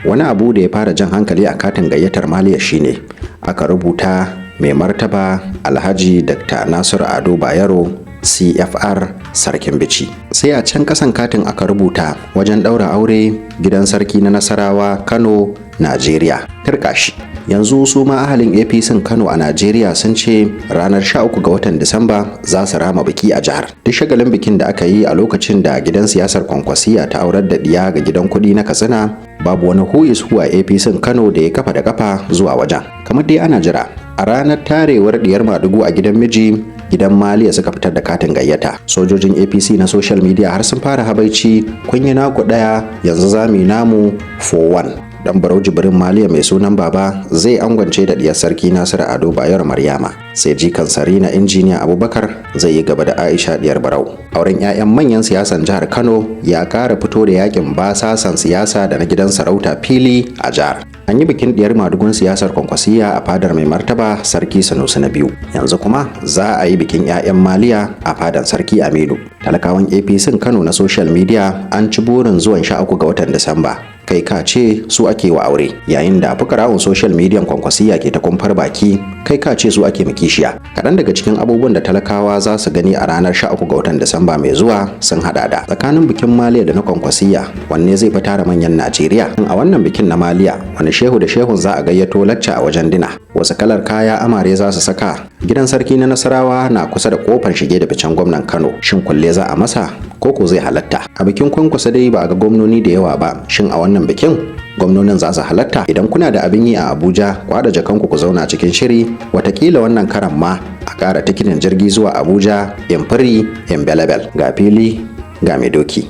Wani abu da ya fara jan hankali a katin gayyatar Maliya shine aka rubuta "Mai Martaba Alhaji Dr. Nasiru Ado Bayero CFR, Sarkin Bici". Sai a can kasan katin aka rubuta wajen ɗaura aure, gidan sarki na Nasarawa, Kano, Najeriya. Turkashi. Yanzu su ma ahalin APC Kano a Najeriya sun ce ranar 13 ga watan Disamba za su rama biki a jihar. Duk shagalin bikin da aka yi a lokacin da gidan siyasar Kwankwasiya ta aurar da diya ga gidan kuɗi na Katsina, babu wani who is who a APC Kano da ya kafa da kafa zuwa wajen. Kamar dai ana jira a ranar tarewar diyar Madugu a gidan miji, gidan Maliya suka fitar da katin gayyata. Sojojin APC na social media har sun fara habaici: "Kun yi naku daya, yanzu za mu yi namu 4-1." Dan Barau Jibrin Maliya mai sunan Baba zai angwance da diyar Sarki Nasiru Ado Bayero Maryama, sai jikan Sarina Injiniya Abubakar zai yi gaba da Aisha diyar Barau. Auren 'ya'yan manyan siyasan jihar Kano ya kara fito da yakin basasan siyasa da na gidan sarauta fili a jihar. An yi bikin diyar madugun siyasar Kwankwasiya a fadar Mai Martaba Sarki Sanusi na Biyu, yanzu kuma za a yi bikin 'ya'yan Maliya a fadan Sarki Aminu. Talakawan APC Kano na social media an ci burin zuwan 13 ga watan Disamba, kai ka ce su ake wa aure, yayin da fukara'un social media Kwankwasiya ke ta kumfar baki, kai ka ce su ake makishiya. Kaɗan daga cikin abubuwan da talakawa za su gani a ranar 13 ga watan Disamba mai zuwa sun hada da: tsakanin bikin Maliya da na Kwankwasiya, wanne zai fi tara manyan Najeriya? A wannan bikin na Maliya, wani shehu da shehun za a gayyato lacca a wajen dinner? Wasu kalar kaya amare za su saka? Gidan sarki na Nasarawa na kusa da kofar shige da ficen gwamnan Kano, shin kulle za a masa ko ko zai halatta? A bikin Kwankwasa dai ba a ga gwamnoni da yawa ba, shin a wannan bikin gwamnonin za su halatta? Idan kuna da abin yi a Abuja, ku haɗa jakanku ku zauna cikin shiri, watakila wannan karan ma a ƙara tikitin jirgi zuwa Abuja in free in belabel. Ga fili ga mai doki.